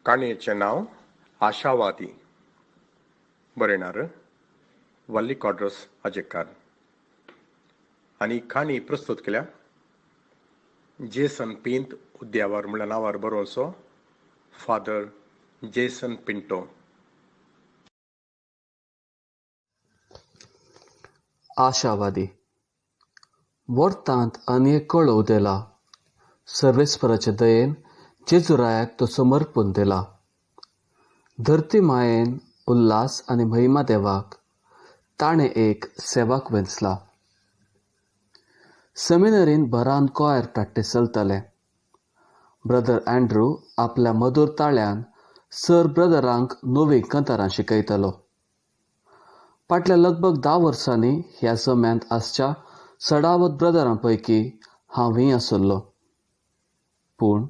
काणयेचें नांव आशावादी. बरयणार वल्ली कॉड्रस अजेकार आनी काणी प्रस्तूत केल्या जेसन पिंत उद्यावर म्हणल्या नांवार बरोवचो फादर जेसन पिंटो. आशावादी वर्तांत आनी एक कळोव दिला. सर्वेस्पराचे दयेन जेजुरायाक तो समर्पून दिला. धरती मायेन उल्हास आनी महिमा देवाक ताणें एक सेवाक वेंचला. सेमिनरीन भरान कॉयर प्रॅक्टीस चलतालें. ब्रदर अँड्रू आपल्या मधूर ताळ्यान सर ब्रदरांक नवीं कंतारां शिकयतालो. फाटल्या लगभग 10 वर्सांनी ह्या जम्यांत आसच्या सडावत ब्रदरां पैकी हांवूय आसलो. पूण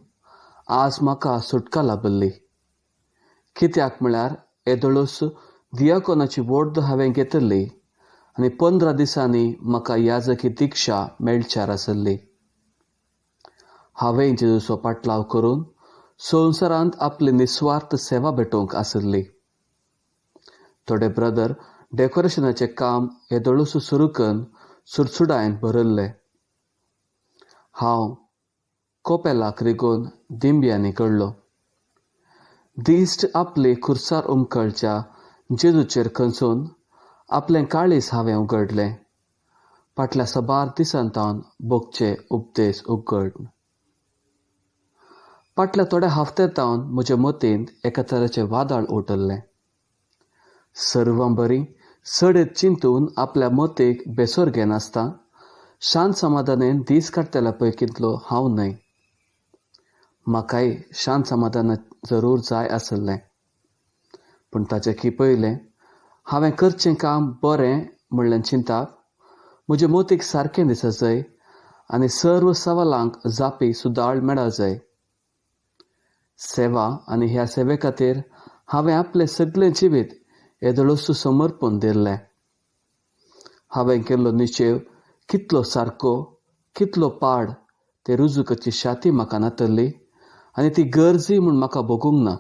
आज म्हाका सुटका लाभिल्ली. कित्याक म्हळ्यार येदोळूच दियाकोनाची वोर्द हांवें घेतिल्ली आनी 15 दिसांनी म्हाका याजकी दिक्षा मेळच्यार आसली. हांवें जेजूचो पाटलाव करून संवसारांत आपली निस्वार्थ सेवा भेटोवंक आसली. थोडे ब्रदर डेकोरेशनाचें काम येदोळूच सुरू करून सुडसुडायन भरिल्लें. हांव कोपेलाक रिगोवन दिंब्यांनी कडलो. दिश्ट आपली खुर्सार उमकळच्या जेजूचेर खंचून आपलें काळीज हांवें उगडलें. फाटल्या सबार दिसांतावन भोगचे उपदेश उगड. फाटल्या थोड्या हफ्त्या तावन म्हजे मतींत एका तरेचें वादळ उठल्लें. सर्वां बरी सडत चिंतून आपल्या मतीक बेसोर घेनासता शांत समाधानेन दीस काडटल्या पैकींतलो हांव न्हय. म्हाकाय शांत समाधान जरूर जाय आसलें. पूण ताचें की पयलें हांवें करचें काम बरें म्हणलें चिंताप म्हजे मोतीक सारकें दिसजाय आनी सर्व सवालांक जापी सुदाळ मेळजाय. सेवा आनी ह्या सेवे खातीर हांवें आपलें सगळें जिवीत येदोळूच समर्पण दिल्लें. हांवें केल्लो निश्चेव कितलो सारको कितलो पाड ते रुजू करची शाती म्हाका नातल्ली आनी ती गरजी म्हूण म्हाका भोगूंक ना.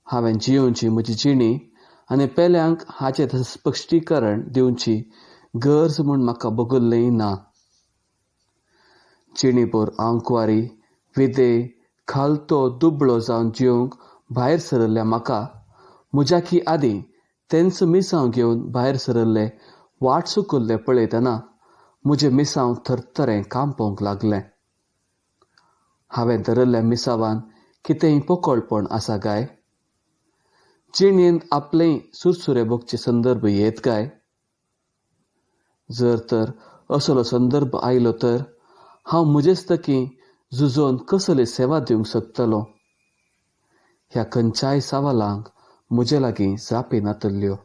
हांवें जियोवची म्हजी जिणी आनी पेल्यांक हाचें स्पश्टीकरण दिवची गरज म्हूण म्हाका भोगल्लेंय ना. जिणीभर आंकवारी विदे खालतो दुबळो जावन जिवंक भायर सरल्ल्या म्हाका म्हज्याकी आदीं तेंच मिसांव घेवन भायर सरल्ले वाट चुकल्ले पळयतना म्हजें मिसांव थरथरें कांपोवंक लागलें. हांवें धरिल्ल्या मिसावान कितेंय पोकळपण आसा काय? जिणेंत आपलेय सुरसुरे भोगचे संदर्भ येत काय? जर तर असलो संदर्भ आयलो तर हांव म्हजेच तकी झुजोवन कसली सेवा दिवंक शकतलो? ह्या खंयच्याय सवालांक म्हजे लागीं जापी नातल्ल्यो.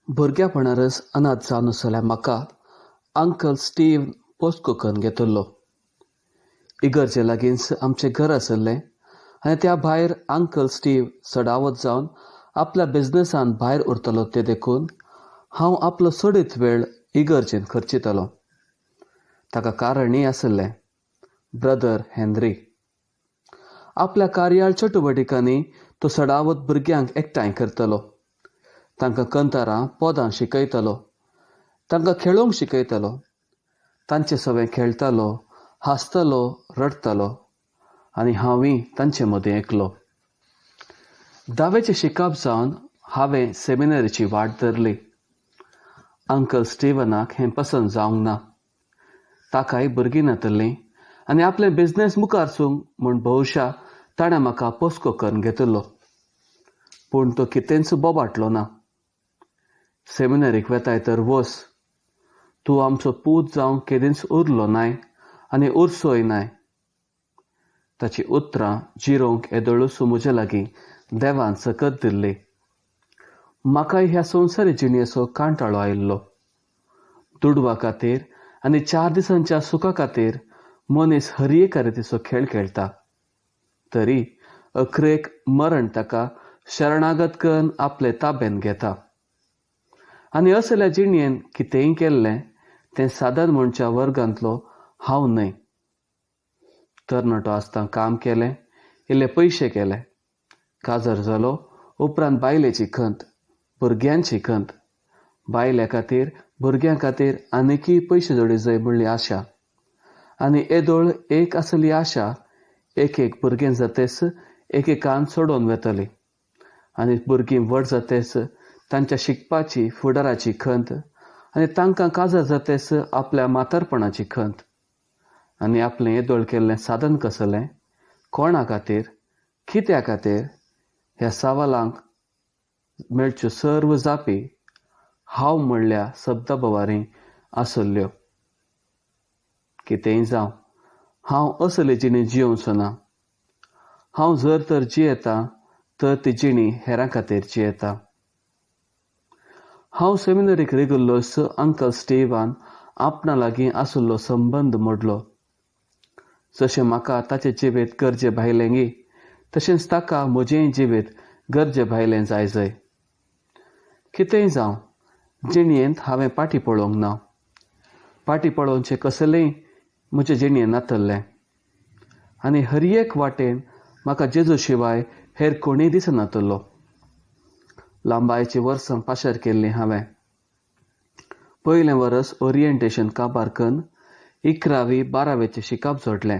भुरग्यापणारच अनाथ जावन आसल्या म्हाका अंकल स्टीव पोस्को करून घेतिल्लो. इगर्जे लागींच आमचें घर आसलें आनी त्या भायर अंकल स्टीव सडावत जावन आपल्या बिजनेसान भायर उरतलो ते देखून हांव आपलो चडीत वेळ इगर्जेन खर्चितालो. ताका कारणय आसलें. ब्रदर हेनरी आपल्या कार्याळ चटुवटिकांनी तो सडावत भुरग्यांक एकठांय करतलो. तांकां कंतारां पदां शिकयतालो. तांकां खेळोवंक शिकयतालो. तांचे सवें खेळटालो, हांसतालो, रडटालो आनी हांवूय तांचे मदीं एकलो. 10वेचें शिकप जावन हांवें सेमिनरीची वाट धरली. अंकल स्टीवनाक हें पसंत जावंक ना. ताकाय भुरगीं नातल्लीं आनी आपलें बिजनेस मुखार सूंक म्हूण बहुशा ताणें म्हाका पोस्को करून घेतिल्लो. पूण तो कितेंच बोबाटलो ना. सेमिनरीक वेताय तर वस, तूं आमचो पूत जावंक केदींच उरलो नाय आनी उरसोय नाय. ताची उतरां जिरोवंक येदोळूच म्हजे लागीं देवान सकत दिल्ली. म्हाकाय ह्या संवसारी जिणेचो कांटाळो आयिल्लो. दुडवा खातीर आनी 4 दिसांच्या सुखा खातीर मनीस हर एका रितीचो खेळ खेळटा. तरी अखरेक मरण ताका शरणागत करून आपले ताब्यान घेता. आनी असल्या जिणयेन कितेंय केल्लें तें साधन म्हणच्या वर्गांतलो हांव न्हय. तरणाटो आसतना काम केलें, इल्ले पयशे केले, काजर जालो, उपरांत बायलेची खंत, भुरग्यांची खंत, बायले खातीर भुरग्यां खातीर आनीकय पयशे जोडी जाय म्हणली आशा, आनी येदोळ एक आसली आशा एक एक भुरगें जातेच एकेकान सोडोवन वेतली आनी भुरगीं व्हड जातेच तांच्या शिकपाची फुडाराची खंत आनी तांकां काजार जातेच आपल्या म्हातारपणाची खंत आनी आपलें येदोळ केल्लें साधन कसलें, कोणा खातीर, कित्या खातीर ह्या सवालांक मेळच्यो सर्व जापी हांव म्हणल्या शब्दा भवारी आसल्ल्यो. कितेंय जावं, हांव असली जिणी जियोवचो ना. हांव जर तर जियेता तर ती जिणी हेरां खातीर जियेता. हांव सेमिनरीक रिगुल्लोस अंकल स्टीवान आपणा लागीं आशिल्लो संबंद मोडलो. जशें म्हाका ताचें जिवीत गरजे भायलें गी तशेंच ताका म्हजेंय जिवीत गरजे भायलें जाय जाय. कितेंय जावं, जिणयेंत हांवें पाटी पळोवंक ना. पाटी पळोवचें कसलेंय म्हजें जिणयेन नातल्लें आनी हर एक वाटेन म्हाका जेजू शिवाय हेर कोणूय दिसनातल्लो. लांबायची वर्सां पाशार केल्लीं हांवें. पयलें वरस ओरिएंटेशन काबार कन्न 11वी 12वेचें शिकप जोडलें.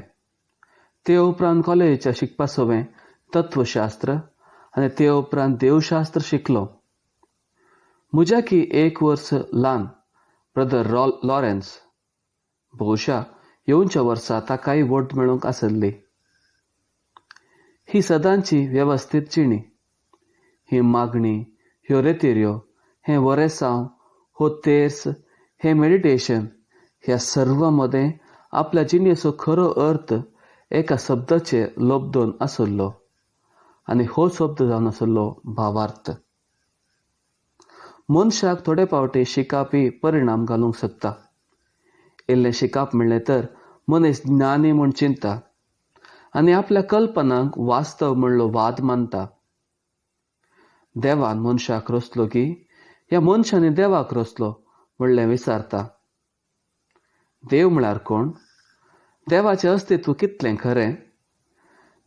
ते उपरांत कॉलेजीच्या शिकपा सवें तत्वशास्त्र आनी ते उपरांत देवशास्त्र शिकलो. म्हज्याकी एक वर्स ल्हान ब्रदर लॉरेन्स बहुशा येवच्या वर्सा ताकाय वोट मेळूंक आसली. ही सदांची वेवस्थीत जिणी, ही मागणी, ह्यो रेतिऱ्यो, हें वरेसांव, हो तेर्स, हें मेडिटेशन ह्या सर्व मदें आपल्या जिणेचो खरो अर्थ एका शब्दाचेर लोबदोन आसलो आनी हो शब्द जावन आसलो भावार्थ. मनशाक थोडे फावटी शिकापी परिणाम घालूंक शकता. इल्लें शिकप म्हणलें तर मनीस ज्ञानी म्हूण चिंता आनी आपल्या कल्पनांक वास्तव म्हणलो वाद मानता. देवान मनशाक रचलो की ह्या मनशांनी देवाक रचलो म्हणलें विचारता. देव म्हळ्यार कोण? देवाचें अस्तित्व कितलें खरें?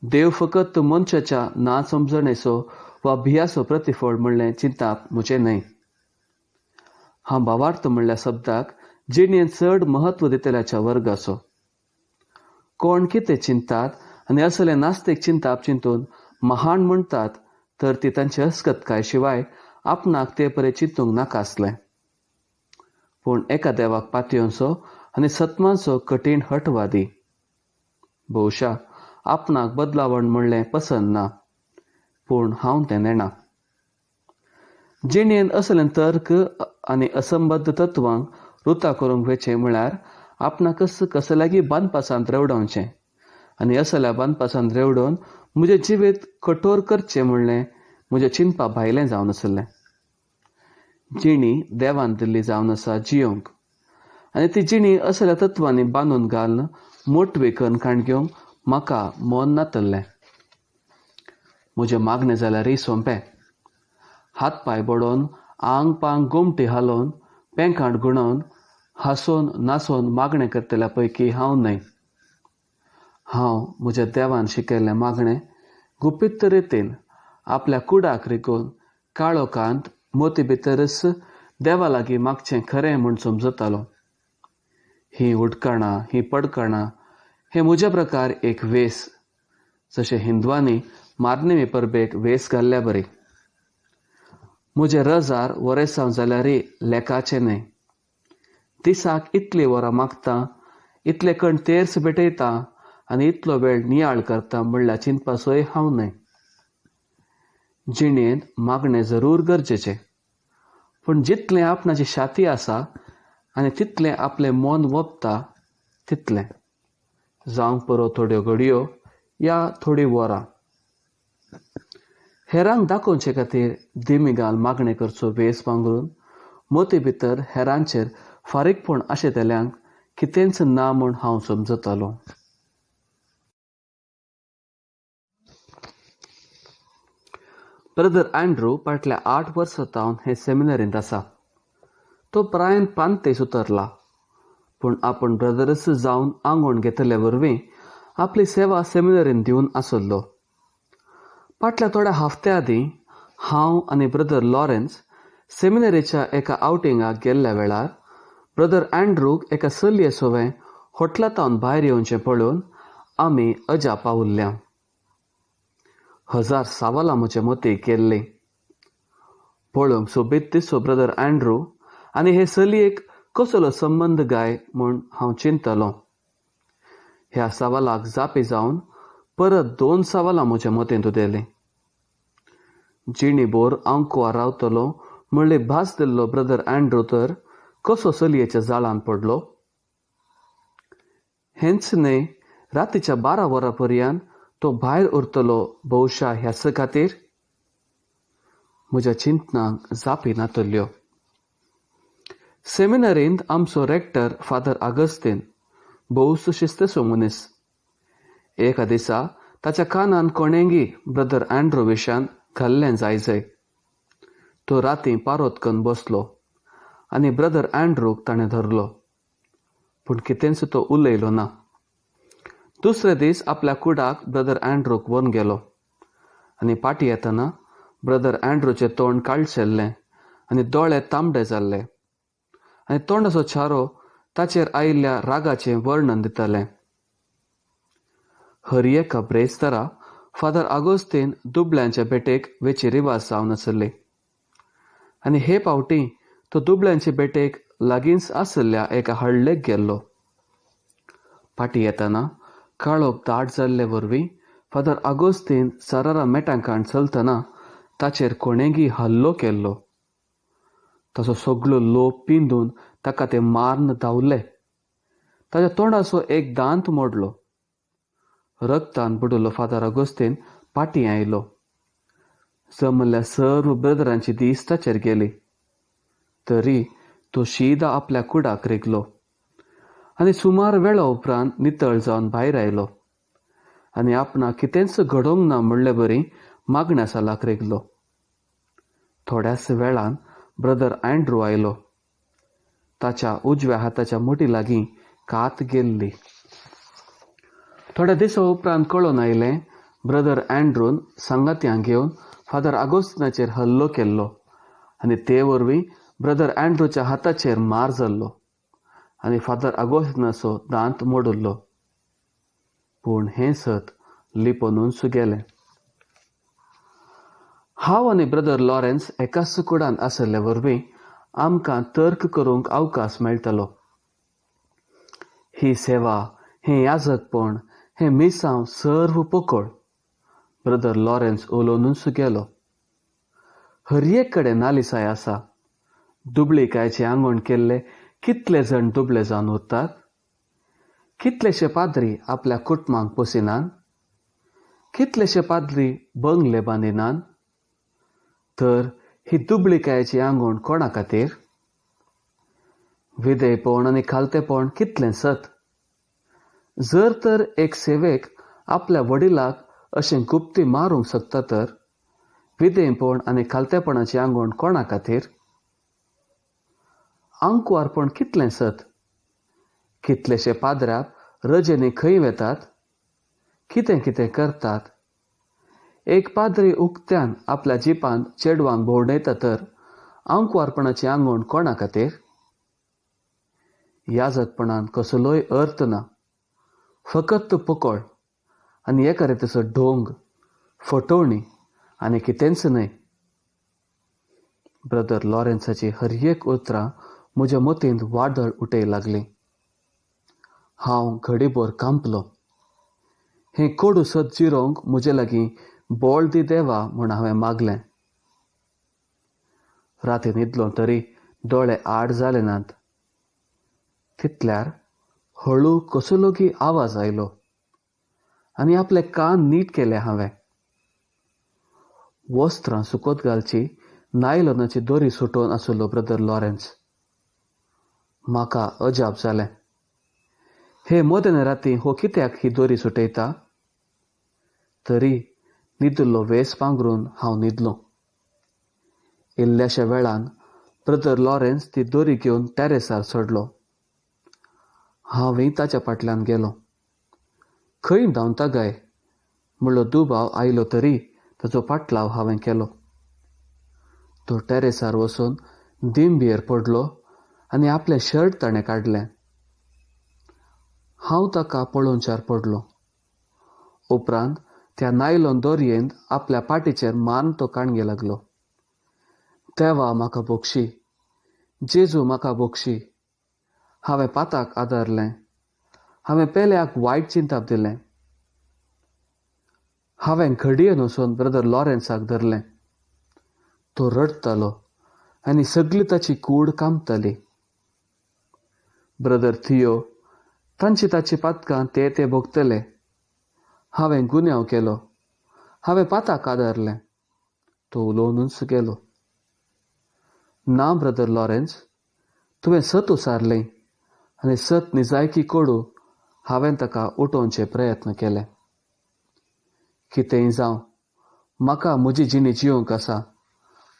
देव फकत मनशाच्या ना समजणेचो वा भियाचो प्रतिफळ म्हणलें चिंताप म्हजें न्हय. हांव भावार्थ म्हणल्या शब्दाक जिणेंत चड म्हत्व दितल्याच्या वर्गाचो. कोण कितें चिंतात आनी असले नास्तीक चिंताप चिंतून महान म्हणटात तर ती तांची अस्कतकाय शिवाय आपणाक ते परे चिंतूंक नाका आसलें. पूण एका देवाक पातयेवचो आनी सत्माचो कठीण हटवादी बहुशा आपणाक बदलावण म्हणलें पसंत ना, पूण हांव तें नेणा. जिणेंत असलें तर्क आनी असंबद्ध तत्वांक रुता करूंक वेचें म्हळ्यार आपणाकच कसल्यागी बांदपासांत रेवडावचें आनी असल्या बांदपासांत रेवडोवन म्हजें जिवीत कठोर करचें म्हणलें म्हजें चिंतपा भायलें जावन आसलें. जिणी देवान दिल्ली जावन आसा जियोंक आनी ती जिणी असल्या तत्वांनी बांदून घालून मोटवी कन्न काण घेवंक म्हाका मन नातल्लें. म्हजें मागणें जाल्यारय सोंपें. हात पांय बडोवन आंग पांग गोमटी हालोवन पेंकांट गुणोवन हांसोन नाचोन मागणें करतल्या पैकी हांव न्हय. हांव म्हज्या देवान शिकयल्लें मागणें गुपीत रितीन आपल्या कुडाक रिगोवन काळोखांत मोती भितरच देवा लागीं मागचें खरें म्हूण समजतालो. हीं उडकाणां, हीं पडकाणां हे म्हज्या प्रकार एक वेस, जशें हिंदवांनी मारनेमी परबेक वेस घाल्ल्या बरी. म्हजें रजार वरेसांव जाल्यारय लेखाचें न्हय. दिसाक इतली वरां मागता, इतले कण तेर्स भेटयता आनी इतलो वेळ नियाळ करता म्हणल्यार चिंतपाचोय हांव न्हय. जिणेंत मागणें जरूर गरजेचें, पूण जितलें आपणाची छाती आसा आनी तितलें आपलें मन वपता तितलें जावंक पुरो थोड्यो घडयो या थोडीं वरां. हेरांक दाखोवचे खातीर दिमिगाल मागणें करचो वेस बांगरून मोती भितर हेरांचेर फारीकपण आशिल्ल्यांक कितेंच ना म्हूण हांव समजतालो. ब्रदर अँड्रू फाटल्या 8 वर्सां सावन हे सेमिनरींत आसा. तो प्रायन पांतेस उतरला, पूण आपूण ब्रदरस जावन आंगवण घेतले वरवीं आपली सेवा सेमिनरीन दिवन आसलो. फाटल्या थोड्या हफ्त्या आदीं हांव आनी ब्रदर लॉरेन्स सेमिनरीच्या एका आवटिंगाक गेल्ल्या वेळार ब्रदर अँड्रूक एका चलये सोवें होटलांतावन भायर येवचें पळोवन आमी अजापा उरल्या. हजार सावालां म्हजे मतीक केल्लीं. पळोवंक सोबीत दिसो ब्रदर अँड्रू आनी हे चलयेक कसलो संबंद गाय म्हूण हांव चिंतलो. ह्या सवालाक जापी जावन परत दोन सवालां म्हज्या मतींत उदेलीं. जिणी बोर आंकवार रावतलो म्हणली भास दिल्लो ब्रदर अँड्रू तर कसो चलयेच्या जाळान पडलो? हेंच न्हय, रातीच्या 12 वरां पर्यंत तो भायर उरतलो बहुशा ह्याच खातीर? म्हज्या चिंतनाक जापी नातल्यो. सेमिनरींत आमचो रेक्टर फादर आगस्तीन भोवसो शिस्तेचो मनीस. एका दिसा ताच्या कानान कोणेंगी ब्रदर अँड्रू विशान घाल्लें जाय जाय. तो राती पारोत करून बसलो आनी ब्रदर अँड्रूक ताणें धरलो, पूण कितेंच तो उलयलो ना. दुसरे दीस आपल्या कुडाक ब्रदर अँड्रूक व्हरून गेलो आनी पाटी येतना ब्रदर अँड्रूचें तोंड काळशेल्लें आनी दोळे तांबडे जाल्ले आनी तोंडाचो छारो ताचेर आयिल्ल्या रागाचें वर्णन दितालें. हर एका ब्रेस्तारा फादर आगोस्तीन दुबळ्यांच्या भेटेक वेची रिवाज जावन आसली आनी हे फावटी तो दुबळ्यांचे भेटेक लागींच आशिल्ल्या एका हळ्ळेक गेल्लो. फाटी येतना काळोख दाट जाल्ले वरवीं फादर आगोस्तीन सरारा मेटांकान चलतना ताचेर कोणेगी हल्लो केल्लो. ताचो सगळो लोप पिंदून ताका ते माਰਨ धांवले. ताच्या तोंडाचो एक दांत मोडलो. रक्तान बुडुल्लो फादर आगोस्तीन फाटीं आयलो. जमल्ल्या सर्व ब्रदरांची दीस ताचेर गेली, तरी तो शीदा आपल्या कुडाक रिगलो आनी सुमार वेळा उपरांत नितळ जावन भायर आयलो आनी आपणाक कितेंच घडोवंक ना म्हणले बरी मागण्या सालाक रिगलो. थोड्याच वेळान ब्रदर अँड्रू आयलो. ताच्या उजव्या हाताच्या मुठी लागीं कात गेल्ली. थोड्या दिसां उपरांत कळोन आयलें ब्रदर अँड्रून सांगात्यांक घेवन फादर आगोस्तीनाचेर हल्लो केल्लो आनी ते वरवीं ब्रदर अँड्रूच्या हाताचेर मार जाल्लो आनी फादर आगोस्तीनाचो दांत मोडिल्लो. पूण हें सत लिपोनूच गेलें. हांव आनी ब्रदर लॉरेन्स एकाच कुडांत आशिल्ले वरवीं आमकां तर्क करूंक अवकाश मेळटलो. ही सेवा, हें याजकपण, हें मिसांव सर्व पोकळ. ब्रदर लॉरेन्स उलोवनूच गेलो. हर एक कडेन नालिसाय आसा. दुबळीकायचे आंगवण केल्ले कितले जण दुबळे जावन उरतात? कितलेशे पाद्री आपल्या कुटुंबांक पोसिनात? कितलेशे पाद्री बंगले बांदिनात? तर ही दुबळीकायेची आंगवण कोणा खातीर? विधेयपण आनी खालतेपण कितलें सत? जर तर एक सेवेक आपल्या वडिलाक अशें गुप्ती मारूंक शकता तर विधेयपण आनी खालतेपणाची आंगवण कोणा खातीर? आंकवारपण कितलें सत? कितलेशे पाद्र्याप रजेनी खंय वेतात? कितें कितें करतात? एक पाद्री उक्त्यान आपल्या जिपान चेडवांक भोंवडयता तर आंकवारपणाची आंगवण कोणा खातीर? याजकपणान कसलोय अर्थ ना, फकत पोकळ आनी एका रितीचो ढोंग, फटवणी आनी कितेंच न्हय. ब्रदर लॉरेन्साची हर एक उतरां म्हज्या मतींत वादळ उठय लागली. हांव घडीभर कांपलो. हें कोडू सत जिरोवंक म्हजे लागीं बोळ दी देवा म्हूण हांवें मागलें. राती न्हिदलो तरी दोळे आड जाले नात. तितल्यार हळू कसलोगी आवाज आयलो आनी आपले कान नीट केले हांवें. वस्त्रां सुकत घालची नायलॉनाची दोरी सुटोवन आशिल्लो ब्रदर लॉरेन्स. म्हाका अजाप जालें. हे मदेन राती हो कित्याक ही दोरी सुटयता? तरी न्हिदिल्लो वेस पांगरून हांव न्हिदलो. इल्ल्याश्या वेळान ब्रदर लॉरेन्स ती दोरी घेवन टॅरेसार चडलो. हांवूय ताच्या फाटल्यान गेलो. खंय धांवता गाय म्हणलो दुबाव आयलो तरी ताचो पाटलाव हांवें केलो. तो टॅरेसार वचून दिंबयेर पडलो आनी आपलें शर्ट ताणें काडलें. हांव ताका पळोवच्यार पडलो. उपरांत त्या नायलॉन दोरयेंत आपल्या पाटीचेर मान तो काणगे लागलो. देवा म्हाका बोगशी, जेजू म्हाका बोगशी. हांवें पाताक आदारलें. हांवें पेल्याक वायट चिंताप दिलें. हांवें घडयेन वचून ब्रदर लॉरेन्साक धरलें. तो रडटालो आनी सगली ताची कूड कांपताली. ब्रदर थियो, तांची ताची पातकां ते ते भोगतले. हांवें गुन्यांव केलो. हांवें पाताक आदारलें. तो उलोवनूच गेलो. ना ब्रदर लॉरेन्स, तुवें सत उसारलें आनी सत निजायकी कोडू. हांवें ताका उठोवचे प्रयत्न केले. कितेंय जावं, म्हाका म्हजी जिणी जिवंक आसा.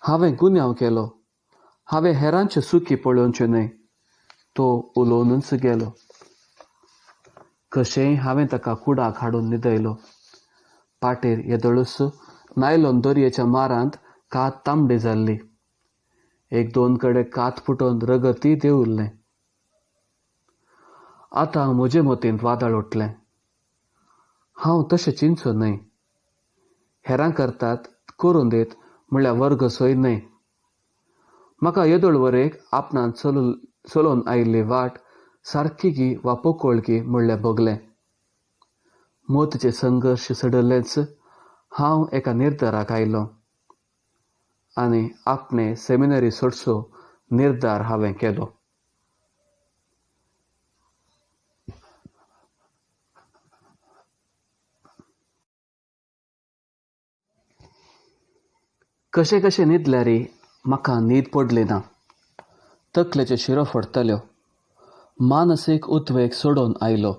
हांवें गुन्यांव केलो. हांवें हेरांच्यो सुकी पळोवच्यो न्हय. तो उलोवनूच गेलो. कशेंय हांवें ताका कुडाक हाडून न्हिदयलो. पाटेर येदोळूच नायलॉन दोरयेच्या मारांत कात तांबडी जाल्ली. एक दोन कडेन कात फुटोवन रगतय देंवल्लें. आतां म्हजे मतींत वादळ उठलें. हांव तशें चिंतचो न्हय. हेरां करतात करून दीत म्हणल्यार वर्ग सोय न्हय. म्हाका येदोळ वरेक आपणान चलोवन आयिल्ली वाट सारकी गी वा पोकळगी म्हणल्यार भोगलें. मोतचे संघर्श सडलेंच हांव एका निर्धाराक आयलो आनी आपणे सेमिनरी सोडचो निर्धार हांवें केलो. कशें कशें न्हिदल्यार म्हाका न्हीद पडली ना. तकलेच्यो शिरो फडटल्यो. मानसीक उद्वेग सोडून आयलो.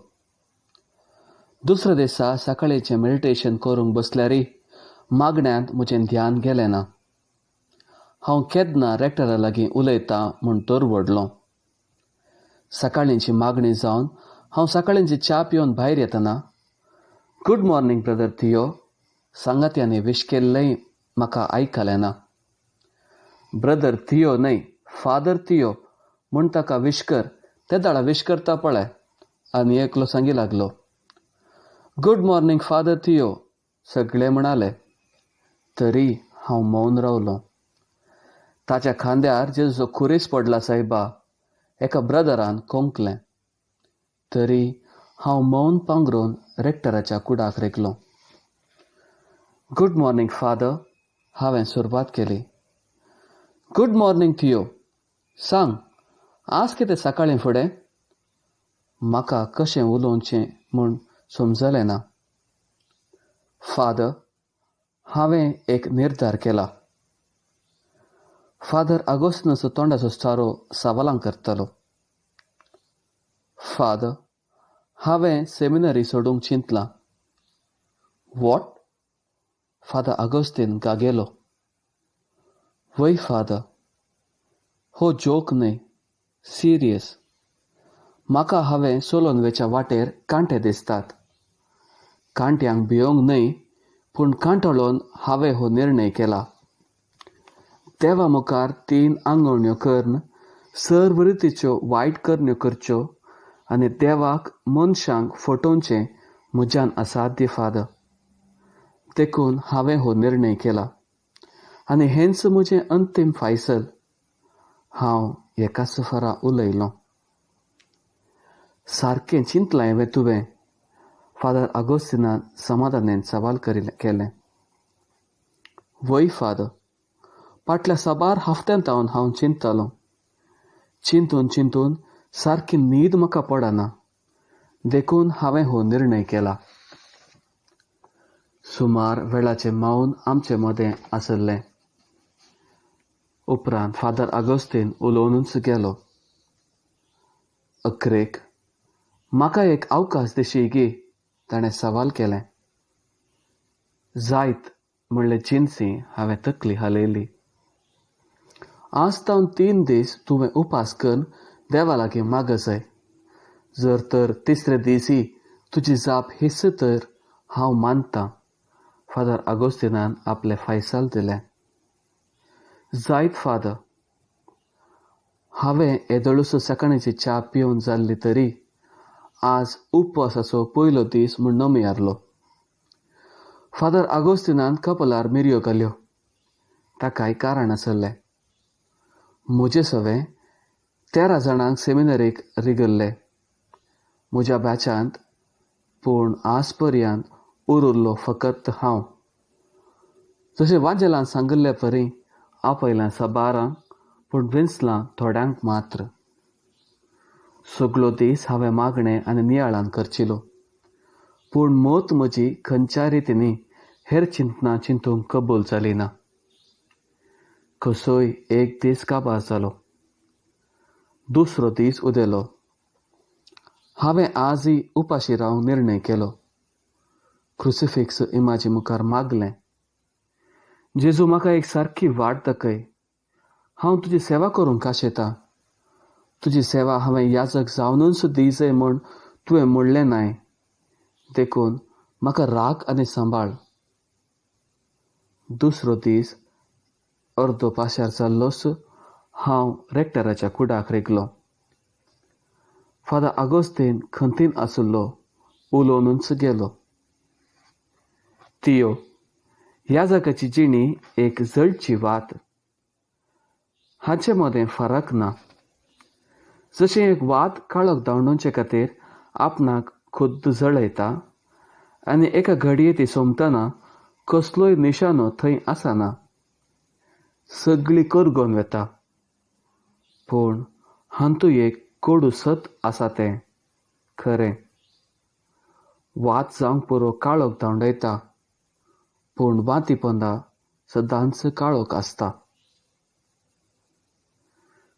दुसऱ्या दिसा सकाळीचें मेडिटेशन करूंक बसल्यार मागण्यांत म्हजें ध्यान गेलें ना. हांव केन्ना रेक्टरा लागीं उलयतां म्हूण तर व्हडलो. सकाळींची मागणी जावन हांव सकाळींची च्या पिवन भायर येतना गुड मॉर्निंग ब्रदर थियो सांगात्यांनी विश केल्लेंय म्हाका आयकलें ना. ब्रदर थियो न्हय, फादर थियो म्हूण ताका विश कर, ते दाडा विश करता पळय. आनी एकलो सांगी लागलो. गुड मॉर्निंग फादर थियो सगळे म्हणाले. तरी हांव मौन रावलो. ताच्या खांद्यार जेजूचो खुरीस पडला सायबा, एका ब्रदरान कोंकलें. तरी हांव मौन पांगरून रेक्टराच्या कुडाक रेगलो. गुड मॉर्निंग फादर, हांवें सुरवात केली. गुड मॉर्निंग थियो, सांग आज कितें सकाळीं फुडें? म्हाका कशें उलोवचें म्हूण समजलें ना. फादर, हांवें एक निर्धार केला. फादर आगोस्तिनाचो तोंडाचो सारो सवालां करतालो. फादर, हांवें सेमिनरी सोडूंक चिंतलां. What? Father Agostinho गागेलो. वय फादर, हो जोक न्हय, सिरियस. म्हाका हांवें चलोवन वेच्या वाटेर कांटे दिसतात. कांट्यांक भियोंक न्हय, पूण कांटळोन हांवें हो निर्णय केला. देवा मुखार 3 आंगवण्यो करून सर्व रितीच्यो वायट करण्यो करच्यो आनी देवाक मनशांक फटोवचें म्हज्यान असाध्य फादर. देखून हांवें हो निर्णय केला आनी हेंच म्हजें अंतीम फैसल. हांव एकाच फरा उलयलों. सारकें चिंतलां हांवें तुवें? फादर आगोस्तिनान समाधानेन सवाल केलें. वय फादर, फाटल्या साबार हफ्त्यांत हांव हांव चिंततालो. चिंतून चिंतून सारकी न्हीद म्हाका पडना, देखून हांवें हो निर्णय केला. सुमार वेळाचें मौन आमचे मदें आसलें. उपरांत फादर आगोस्तीन उलोवनूच गेलो. अखरेक म्हाका एक अवकाश दिशी गी? ताणें सवाल केलें. जायत म्हणलें जिन्सी हांवें तकली हालयली. आज तावन 3 दीस तुवें उपास करून देवा लागीं माग जाय. जर तर तिसरे दिसी तुजी जाप हिस्स तर हांव मानतां. फादर आगोस्तिनान आपलें फैसाल दिलें. जायत फादर, हांवें येदोळसो सकाळची च्या पिवन जाल्ली तरी आज उपवासाचो पयलो दीस म्हूण नमियारलो. फादर आगोस्तिनान कपलार मिरयो घाल्यो. ताकाय कारण आसलें. म्हजे सवें 13 जाणांक सेमिनरीक रिगल्ले म्हज्या बॅचांत, पूण आज पर्यंत उरिल्लो फकत हांव. जशें वांजेलान सांगिल्ले परी आपयलां साबारांक, पूण विंचलां थोड्यांक मात्र. सगलो दीस हांवें मागणें आनी नियाळान करचिलो, पूण मत म्हजी खंयच्या रितींनी हेर चिंतनां चिंतूंक कबूल जाली ना. कसोय एक दीस काबार जालो, दुसरो दीस उदेलो. हांवें आजय उपाशी रावंक निर्णय केलो. क्रुसिफिक्स इमाजी मुखार मागलें, जेजू म्हाका एक सारकी वाट दाखय. हांव तुजी सेवा करूंक काशेता. तुजी सेवा हांवें याजक जावनूच दिजय म्हूण तुवें म्हणलें नाय, देखून म्हाका राख आनी सांबाळ. दुसरो दीस अर्दो पाशार जाल्लोच हांव रेक्टराच्या कुडाक रिगलो. फादर आगोस्तीन खंतीन आशिल्लो, उलोवनूच गेलो. तियो, ह्या जाग्याची जिणी एक जळची वात. हाचे मदें फरक ना. जशें एक वात काळोख धांवडोवचे खातीर आपणाक खुद्द जळयता आनी एका घडये ती सोंपतना कसलोय निशानो थंय आसना, सगळी करगोन वता. पूण हातूंत एक कोडू सत आसा तें खरें. वात जावंक पुरो काळोख धांवडयता, पूण वाती पोंदा सदांच काळोख आसता.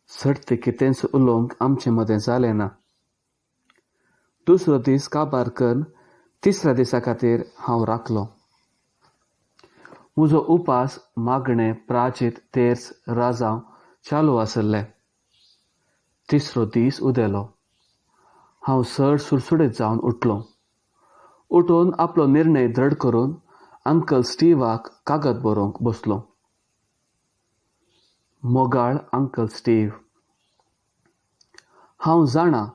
सडते कितेंच उलोवंक आमचे मदें जालें ना. दुसरो दीस काबार करून तिसऱ्या दिसा खातीर हांव राखलो. म्हजो उपास मागणें प्राचीत तेर्स राजांव चालू आसले. तिसरो दीस उदेलो. हांव चड सुडसुडीत जावन उठलो. उठून आपलो निर्णय दृढ करून अंकल स्टीवाक कागद बरोवंक बसलो. मोगाळ अंकल स्टीव, हांव जाणा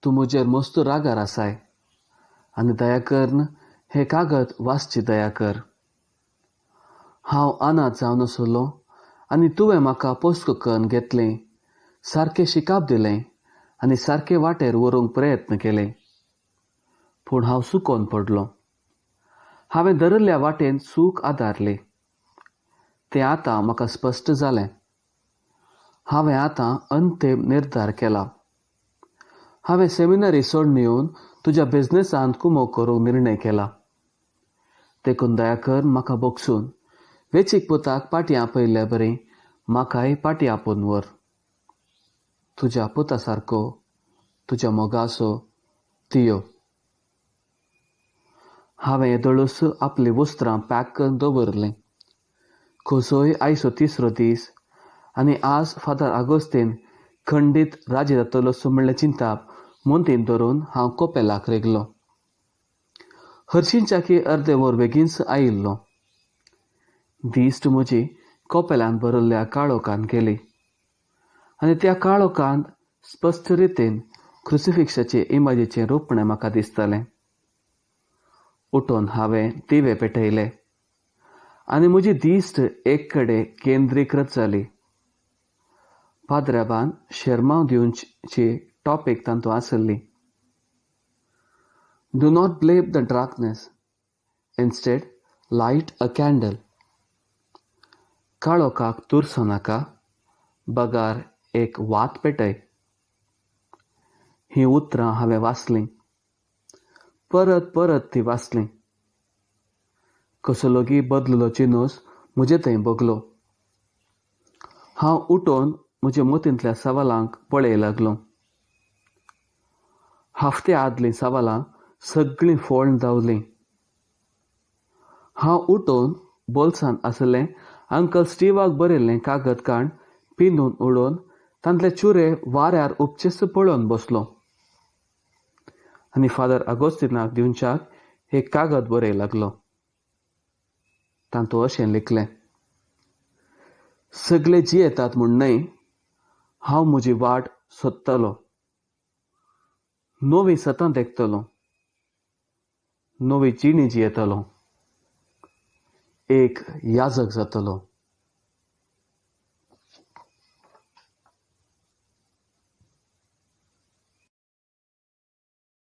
तूं म्हजेर मस्त रागार आसाय आनी दया करून हे कागद वाचची दया कर. हांव अनाथ जावन आसलो आनी तुवें म्हाका पोसको करून घेतलें, सारकें शिकाप दिलें आनी सारके वाटेर व्हरूंक प्रयत्न केले, पूण हांव सुकोन पडलो. हांवें धरिल्ल्या वाटेन चूक आदारली, तें आतां म्हाका स्पश्ट जालें. हांवें आतां अंतीम निर्धार केला. हांवें सेमिनरी सोडून येवन तुज्या बिजनेसांत कुमो करूंक निर्णय केला. देखून दया कर म्हाका बोगसून वेचीक पुताक पाटी आपयल्ल्या बरी म्हाकाय पाटी आपोवन व्हर. तुज्या पुता सारको तुज्या मोगाचो तियो. हांवें येदोळूच आपलीं वस्त्रां पॅक करून दवरलीं. कसोय आयचो तिसरो दीस आनी आज फादर आगोस्तीन खंडीत राजी जातलो सो म्हणलें चिंताप मोंतीन धरून हांव कोपेलाक रिगलो. हरशींच्याकी अर्दे वर बेगीनच आयिल्लो. दिश्ट म्हजी कोपेलान भरिल्ल्या काळोखान गेली आनी त्या काळोखांत स्पश्ट रितीन क्रुसिफिक्साचे इमाजीचें रोपणें म्हाका दिसतालें. उठून हांवें दिवे पेटयले आनी म्हजी दिश्ट एक कडेन केंद्रीकृत जाली. पाद्र्याबान शेरमांव दिवची टॉपीक तातूंत आसली. Do not blame the darkness, instead light a candle. काळोखाक तुरसो नाका, बगार एक वात पेटय. हीं उतरां हांवें वाचलीं, परत परत ती वाचलीं. कसलोगी बदललो जिनोस म्हजे थंय बगलो. हांव उठून म्हज्या मतींतल्या सवालांक पळय लागलो. हफ्ते आदलीं सवालां सगळीं फोळन धांवलीं. हांव उठून बोल्सांत आसलें अंकल स्टीवाक बरयल्लें कागद काण पिंदून उडोवन तांतले चुरे वाऱ्यार उपचेस पळोवन बसलो आनी फादर आगोस्तिनाक दिवच्याक एक कागद बरय लागलो. तातूंत अशें लिखलें, सगळे जियेतात म्हूण न्हय, हांव म्हजी वाट सोदतलो, नवी सतां देखतलो, नवी जिणी जियेतलो, एक याजक जातलो.